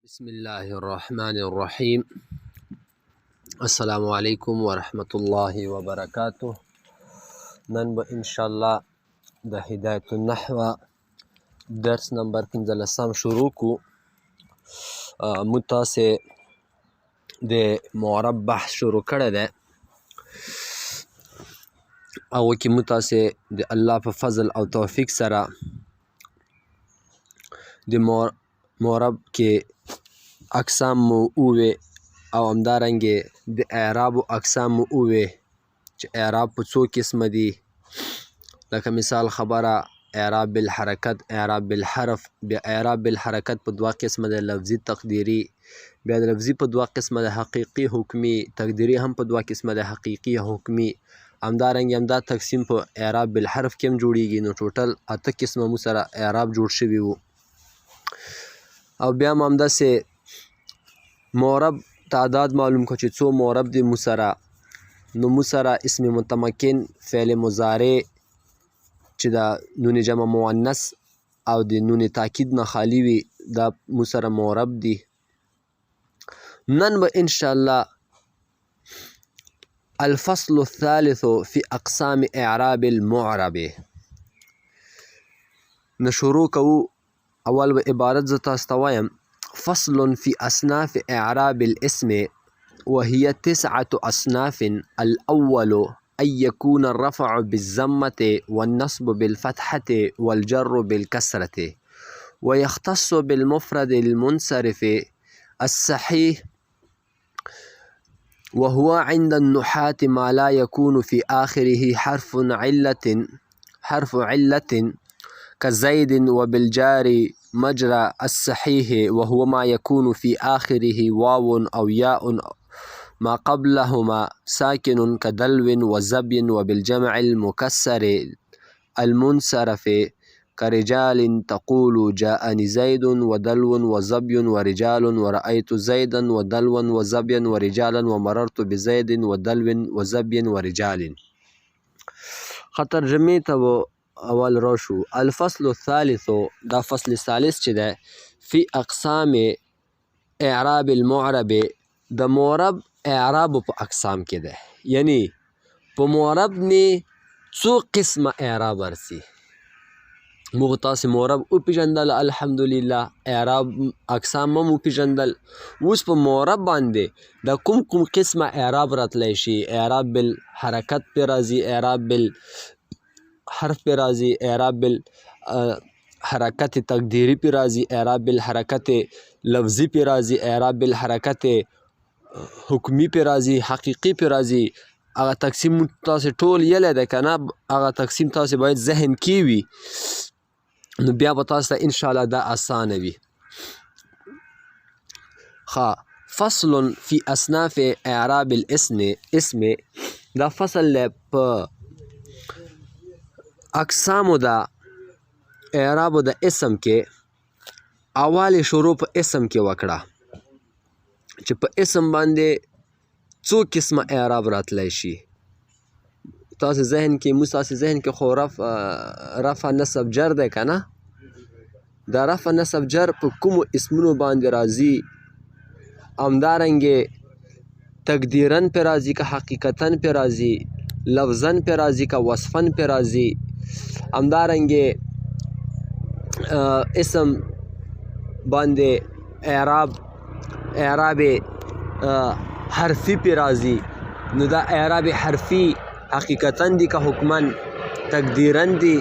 بسم الله الرحمن الرحیم. السلام علیکم ورحمت الله وبرکاته. نن به ان شاء الله د هدایت النحو درس نمبر 15 شروع کو. موږ تاسې د معرب بحث شروع کړی دی، او کې موږ تاسې د الله په فضل او توفیق سره د معرب کې اقسام مو ووې، او همدارنګې د اعرابو اقسام مو ووې چې اعراب په څو قسمه دي، لکه مثال خبره اعراب بالحرکت، اعراب بالحرف. بیا اعراب بالحرکت په دوه قسمه ده، لفظي تقدیري. بیا د لفظي په دوه قسمه ده، حقیقي حکمي. تقدیري هم په دوه قسمه ده، حقیقي حکمي. همدارنګه همدا تقسیم په اعراب بالحرف کې هم جوړیږي. نو ټوټل اته قسمه مو سره اعراب جوړ شوي وو. او بیا هم همداسې معرب تعداد معلوم کړو چې څو معرب دي مو سره. نو مو سره اسم متمکن، فعل مضارع چې د نون جمع مؤنث او د نون تاکید نه خالی وي، دا مو سره معرب دي. نن به ان شاء الله الفصل الثالث في اقسام اعراب المعرب نو شروع کوو. اول به عبارت زه تاسو ته وایم: فصل في اصناف اعراب الاسم، وهي تسعة اصناف. الاول ان يكون الرفع بالزمة والنصب بالفتحة والجر بالكسرة، ويختص بالمفرد المنصرف الصحيح، وهو عند النحاة ما لا يكون في آخره حرف علة كزيد، وبالجار مجرى الصحيح، وهو ما يكون في آخره واو أو ياء ما قبلهما ساكن كدلو وزبي، وبالجمع المكسر المنصرف كرجال، تقول جاءني زيد ودلو وظبي ورجال، ورأيت زيدا ودلوا وظبيا ورجالا، ومررت بزيد ودلو وظبي ورجال. ښه، ترجمې ته اول راشو. الفصل الثالث، دا فصل ثالث چې ده، فی اقسام اعراب المعرب، د معرب اعراب په اقسام کې ده، یعنی په معرب نی څو قسمه اعراب ورسي. موږ تاسو معرب وپیژندل، الحمدلله، اعراب اقسام هم وپیژندل. اوس په معرب باندې د کوم کوم قسمه اعراب راتلی شي؟ اعراب بالحرکت پې راځي، اعراب بال حرف پې راځي، اعراب بال حرکت تقدیری پې راځي، اعراب بالحرکت لفظي پې راځي، اعراب بالحرکت حکمي پې راځي، حقیقي پې راځي. هغه تقسیم تاسو ټول یلی دی که نه؟ هغه تقسیم تاسو باید ذهن کې وي، نو بیا به تاسو ته انشاءالله دا اسانه وي. ښه، فصل فی اصناف اعراب الاسم اسم، دا فصل دی په اقسامو د اعرابو د اسم کې. اول شروع په اسم کې وکړه چې په اسم باندې څو قسمه اعراب راتلی شي. تاسو ذهن کې، موږ تاسو ذهن کې خو رفع نصب جر دی که نه؟ دا رفع نصب جر په کومو اسمونو باندې راځي، همدارنګې تقدیرا پې راځي که حقیقتا پې راځي، لفظا پې راځي که وصفا پې راځي، همدارنګې اسم باندې اعراب حرفي پې راځي، نو دا اعراب حرفي حقیقتا دي که حکما، تقدیرا دي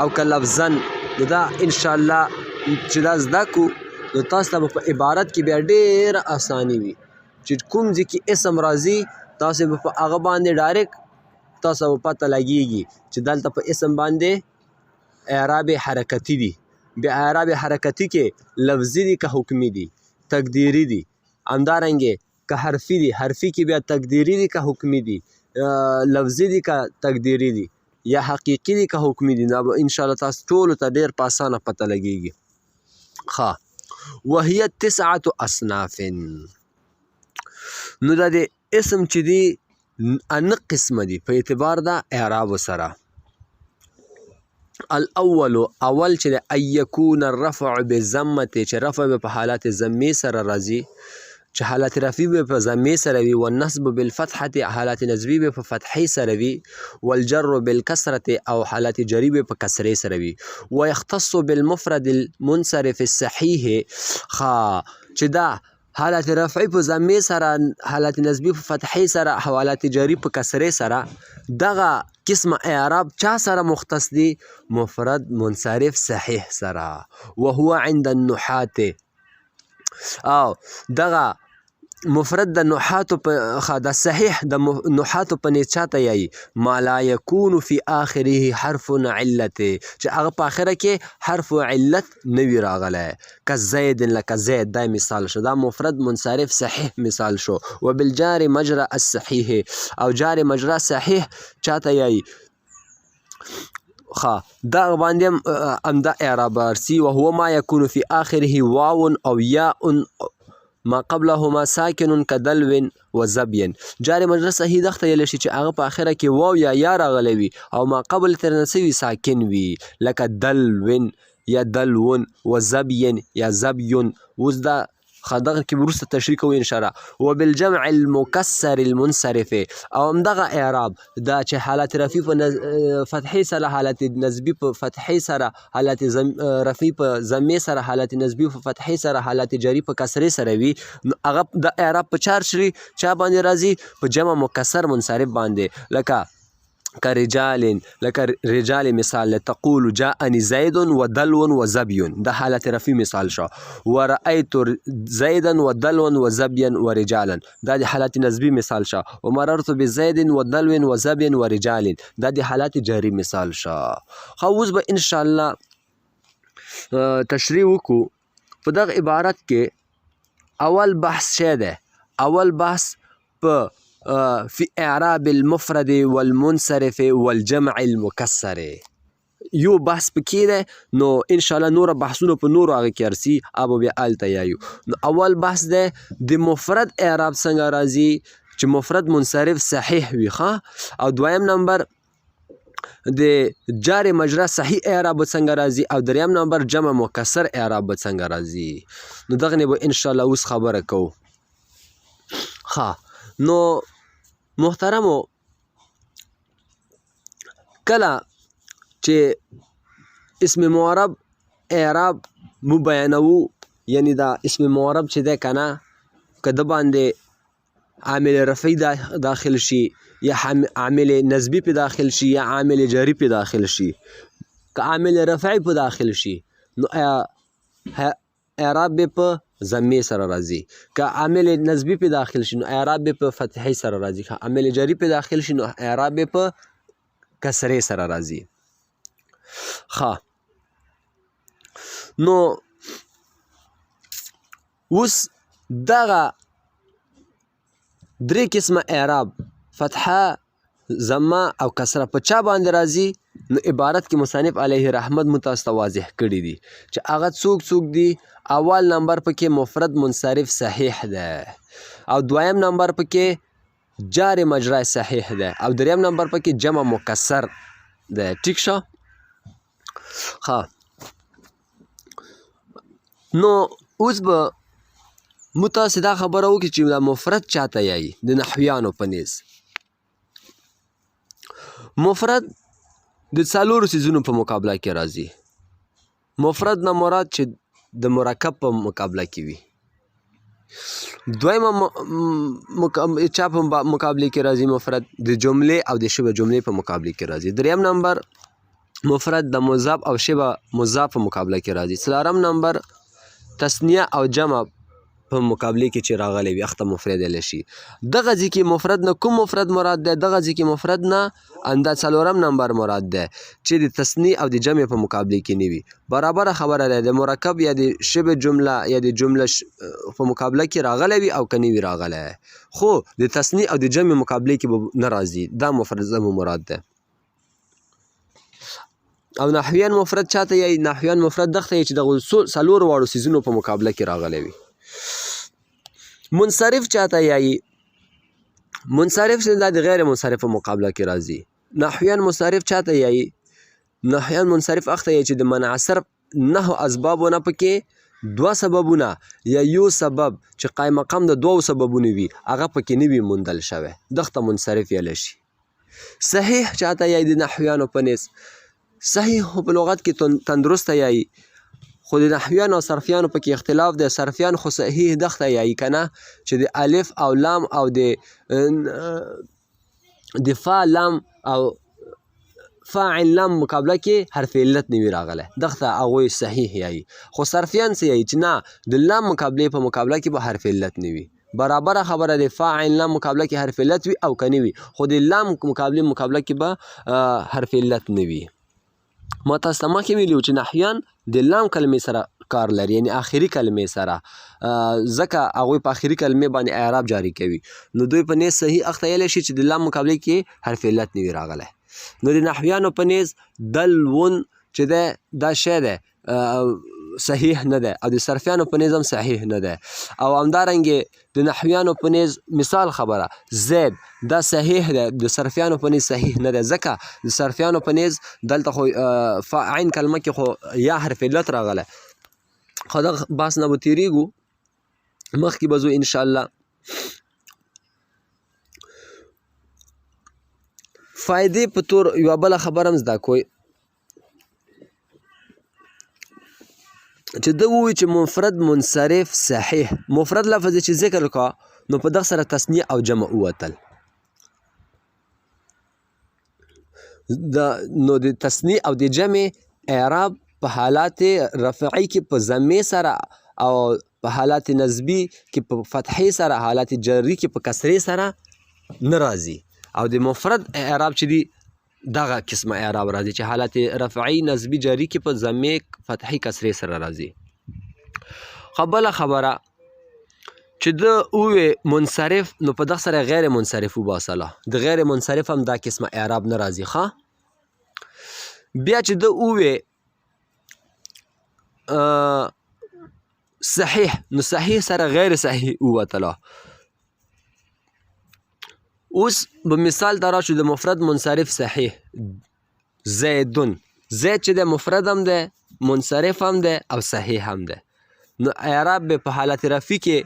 او که لفظا؟ نو دا انشاءالله چې دا زده کو، نو تاسو ته به په عبارت کې بیا ډېره اساني وي چې کوم ځای کې اسم راځي، تاسو به په هغه باندې ډایرکټ تاسو به پته لګیږي چې دلته په اسم باندې اعراب حرکتي دي. بیا اعراب حرکتي کې لفظي دي که حکمي دي، تقدیري دي، همدارنګې که حرفي دي، حرفي کې بیا تقدیري دي که حکمي دي، لفظي دي که تقدیري دي، یا حقیقي دي که حکمي دي. دا به انشاءالله تاسو ټولو ته ډېر په اسانه پته لګیږي. ښه، وهي تسعة اصناف. نو دا د اسم چې دي، انه قسمه دي په اعتبار د اعراب سره. الاول اول چې د ان یکون الرفع بضمه چې رفع به په حالت ضمې سره راځي، چې حالت رفعي به په ضمې سره وي، والنصب بالفتحة حالت نصبي به په فتحې سره وي، والجر بالکسرة او حالت جري به په کسرې سره وي، ويختص بالمفرد المنصرف الصحيح. چې دا حالت رفعي په ضمې سره، حالت نصبي په فتحې سره، حالت جري په کسرې سره، دغه قسمه اعراب چا سره مختص دي؟ مفرد منصرف صحیح سره. وهو عند النحات، او دغه مفرد د نحاتو په د صحیح د نحاتو په نیز چاته یایي؟ ما لا یکون فی آخره حرف علت، چې هغه په آخره کې حرف علت نه وي راغلی. کزید لکه زید، دا مثال شو، دا مفرد منصرف صحیح مثال شو. وبالجار مجرى الصحیح، او جار مجرى صحیح چاته یایي؟ دا باندې هم دا اعراب ارسي. وهو ما يكون في آخره واو او ياء ما قبلهما ساکن کدلو و زبین. جار مجرى صحیح دغه ویل شي چې هغه په آخره کې واو یا یا راغلی وي او ما قبل تر نه وي ساکن وي، لکه دلو یا دلون و زبین یا زبیون. اوس دا دغه کې وروسته تشریح کوو ان شاء الله. وبالجمع المکسر المنصرف، او همدغه اعراب دا چې حالت رفعي په فتحې سره، حالت نصبي په فتحې سره، حالت رفعي په ضمې سره، حالت نصبي په فتحې سره، حالت جري په کسرې سره وي، نو هغه د اعراب په چار شري چا باندې راځي؟ په جمع مکسر منصرف باندې، لکه كرجال، لکه رجال مثال، تقول جاءني زيد ودلو وزبي، ده حالت رفعي مثال شو. ورأيت زيدا ودلوا وزبيا ورجالا، ده د حالت نصبي مثال شو. ومررت بزيد ودلو وزبي ورجال، ده د حالت جري مثال شو. خو اوس به ان شاء الله تشریح وکړو په دغه عبارت کې. اول بحث شه ده؟ اول بحث په في اعراب المفرد والمنصرف والجمع المکسر یو بحث پکې ده، نو ان شاء الله نور بحثونه په نورو هغه کې ارسي ابو بیا هلته یایو. نو اول بحث ده د مفرد اعراب څنګه راځي چې مفرد منصرف صحیح وي. او دویم نمبر د جار مجرا صحیح اعراب څنګه راځي، او دریم نمبر جمع مکسر اعراب څنګه راځي. نو دغه نه به ان شاء الله اوس خبره کوو. نو محترمو، کله چې اسم معرب اعراب مو بیانوو، یعنی دا اسم معرب چې دی که نه، که د باندې عامل رفعي داخل شي یا عامل نصبي پې داخل شي یا عامل جري پې داخل شي، که عامل رفعي په داخل شي نو اعراب به په ضمې سره راځي، که عامل نصبي پې داخل شي نو اعراب به په فتحې سره راځي، که عامل جري پې داخل شي نو اعراب به په کسرې سره راځي. نو اوس دغه درې قسمه اعراب فتحه، ضمه او کسره په چا باندې راځي؟ نو عبارت کې مصنف علیه رحمت مو تاسو ته واضح کړي دي چې هغه څوک څوک دي. اول نمبر پکې مفرد منصرف صحیح ده، او دویم نمبر پکې جار مجرا صحیح ده، او دریم نمبر پکې جمع مکسر ده. ټیک شو؟ نو اوس به مو تاسو دا خبره وکړي چې دا مفرد چاته یایي د نحویانو په نیز. مفرد د څلورو څیزونو په مقابله کې راځي. مفرد نه مراد چې د مرکب په مقابله کې وي. دویمه چا په مقابله کې راځي؟ مفرد د جملې او د شبه جملې په مقابله کې راځي. دریم نمبر مفرد د مضاف او شبه مضاف په مقابله کې راځي. څلورم نمبر تثنیه او جمع په مقابله کې چې راغلی وي اخته مفرد ویلی شي. دغه ځای کې مفرد نه کوم مفرد مراد دی؟ دغه ځای کې مفرد نه همدا څلورم نمبر مراد دی چې د تثنیه او د جمع په مقابله کې نه وي. برابره خبره ده، د مرکب یا د شبه جمله یا د جمله په مقابله کې راغلی وي او که نه وي راغلی، خو د تثنیه او د جمع مقابله کې به نه راځي. دا مفرد زمو مراد دی. او نحویان مفرد چاته یایي؟ نحویان مفرد دغه ته یایي چې دغو څلورو واړو څیزونو په مقابله کې راغلی وي. منصرف چاته یایي؟ منصرف چې دا د غیر منصرف په مقابله کې راځي. نحویان منصرف چاته یایي؟ نحویان منصرف اخته یې چې د منع صرف نه اسبابو نه پکې دوه سببونه یا یو سبب چې قائم مقام د دوو سببونو وي هغه پکې نه وي موندل شوی، دغه منصرف یې شي. صحیح چاته یای د نحویانو په نیز صحیح خو په لغت کې تندرسته یای، خو د نحویانو او صرفیانو پکې اختلاف دی. صرفیان خو صحیح دغه یای کنه چې د الف او لام او د فا لام او فاعل لام مقابله کې حرف علت نه وي راغلی، دغه هغوی صحیح یایي. خو صرفیان څه یایي چې نه د لام مقابله په مقابله کې به حرف علت نه وي. برابره خبره ده، فاعل لام مقابله کې حرف علت وي او که نه وي، خو د لام مقابله کې به حرف علت نه وي. ما تاسو ته مخکې ویلي وو چې نحویان د لام کلمې سره کار لري، یعنی آخري کلمې سره، ځکه هغوی په آخري کلمې باندې اعراب جاري کوي، نو دوی په نیز صحیح اخته ویلی شي چې د لام مقابله کې حرف علت نه وي راغلی. نو د نحویانو په نیز دلون چې دی دا شی دی صحیح نه دی، او د صرفیانو په نیز هم صحیح نه دی. او همدارنګه د نحویانو په نیز مثال خبره زید دا صحیح دی، د صرفیانو په نیز صحیح نه دی، ځکه د صرفیانو په نیز دلته خو عین کلمه کې خو یا حرف علت راغلی. خو دغه بحث نه به تېرېږو، مخکې به ځو انشاءالله. فایدې په تور یوه بله خبره هم زده کوئ چې ده ووایي چې مفرد منصرف صحیح، مفرد لفظ چې ذکر کا نو په دغه سره تثنیه او جمع ووتل. د نو د تثنیه او د جمع اعراب په حالات رفعي کې په ضمې سره او په حالات نصبي کې په فتحې سره، حالات جري کې په کسرې سره نه راځي. او د مفرد اعراب چې دی دغه قسمه اعراب راځي چې حالت رفعي نصبي جري کې په ضمې فتحې کسرې سره راځي. خبله خبره چې د اوې منصرف نو په دغه سره غیر منصرف وباسله، د غیر منصرف هم دا قسمه اعراب نه راځي. ښه بیا چې د اوې صحیح نو صحیح سره غیر صحیح ووتله. اوس به مثال ته راشو د مفرد منصرف صحیح زیدون، زید چې د مفرد هم دی منصرف هم دی او صحیح هم دی، نو اعراب به په حالت رفع کې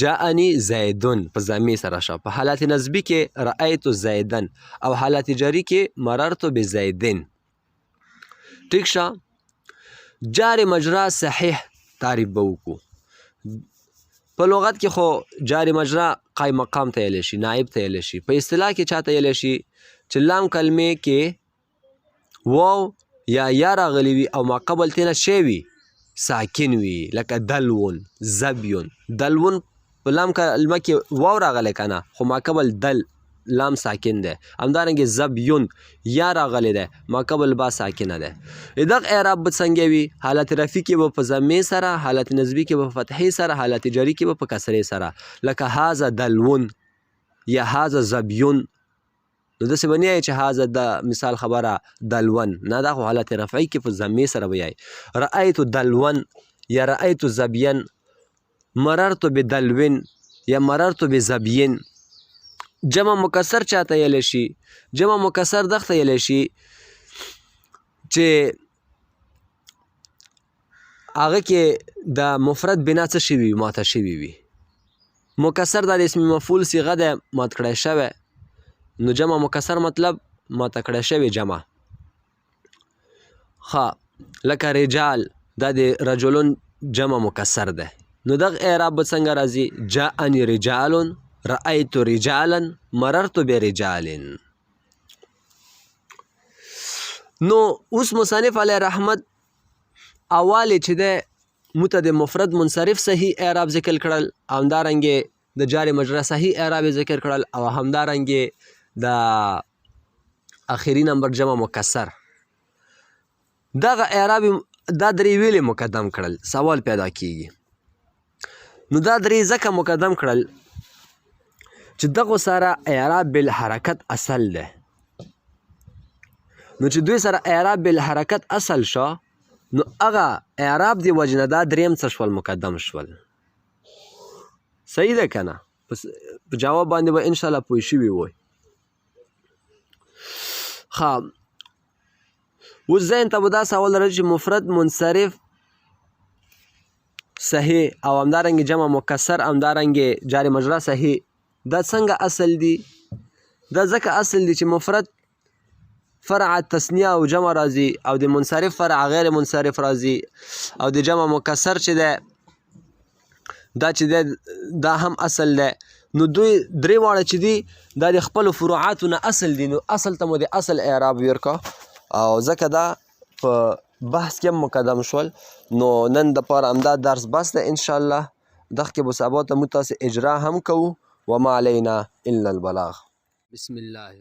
جاءنی زیدون په ضمې سره شو، په حالت نصبي کې رأیت زیدن او حالت جری کې مررت بزیدن. ټیک شه. جار مجرا صحیح تعریف به وکړو. په لغت کې خو جار مجرا قایم مقام ته ویلی شي، نائب ته ویلی شي. په اصطلاح کې چاته ویلی شي چې لام کلمې کې واو یا یا راغلی وي او ما قبل ترې نه شی وي ساکن وي، لکه دلون زبیون. دلون په لام کلمه کې واو راغلی که نه، خو ما قبل دل لام ساکن دی. همدارنګه زبیون یا راغلی دی، ما قبل با ساکنه دی. دغه اعراب به څنګه وي؟ حالت رفع کې به په ضمې سره، حالت نصبي کې به په فتحې سره، حالت جري کې به په کسرې سره، لکه هذا دلون یا هذا زبیون. نو داسې به نه یایي چې هذا د مثال خبره دلون، نه، دا خو حالت رفعي کې په ضمې سره به یایي. رأیت دلون یا رأیت زبین، مررت بدلون یا مررت بزبین. جمع مکسر چاته ویلی شي؟ جمع مکسر دغه ویلی شي چې هغه کې د مفرد بنا څه شوي وي، ماته شوي وي. مکسر دا د اسم مفعول صیغه ده، مات کړی شوی، نو جمع مکسر مطلب ماته کړی شوی جمع. ښه لکه رجال دا د رجلون جمع مکسر ده، نو دغه اعراب به څنګه راځي؟ جاءني رجال، رأیت رجالا، مررت برجال. نو اوس مصنف علیه رحمت اول چې ده مو ته د مفرد منصرف صحیح اعراب ذکر کړل، همدارنګه د جار مجرا صحیح اعراب ذکر کړل، او همدارنګه د اخري نمبر جمع مکسر دغه اعراب دا درې ویلې مقدم کړل. سوال پیدا کیږي نو دا درې ځکه مقدم کړل چې دغه سره اعراب بالحرکت اصل ده، نو چې دوی سره اعراب بالحرکت اصل شو نو هغه اعراب دی وجنه دا دریم څه شول مقدم شول. صحیح ده که نه؟ په جواب باندې به انشاءالله پوه شوي وئ. ښه اوس ذهن ته به دا سوال راځي چې مفرد منصرف صحیح او همدارنګه جمع مکسر، همدارنګه جار مجرا صحیح، دا څنګه اصل دي؟ دا ځکه اصل دي چې مفرد فرع تثنیه او جمع راځي او د منصرف فرع غیر منصرف راځي، او د جمع مکسر چې ده دا چې ده دا هم اصل ده. نو دوی درې واړه چې دي دا د خپلو فروعاتو نه اصل دي، نو اصل ته مو د اصل اعراب ورکړه، او ځکه دا په بحث کې هم مقدم شول. نو نن دپاره همدا درس بس دی انشاءالله. دغه به سبا ته موږ تاسې اجرا هم کوو. وما علینا الا البلاغ. بسم الله.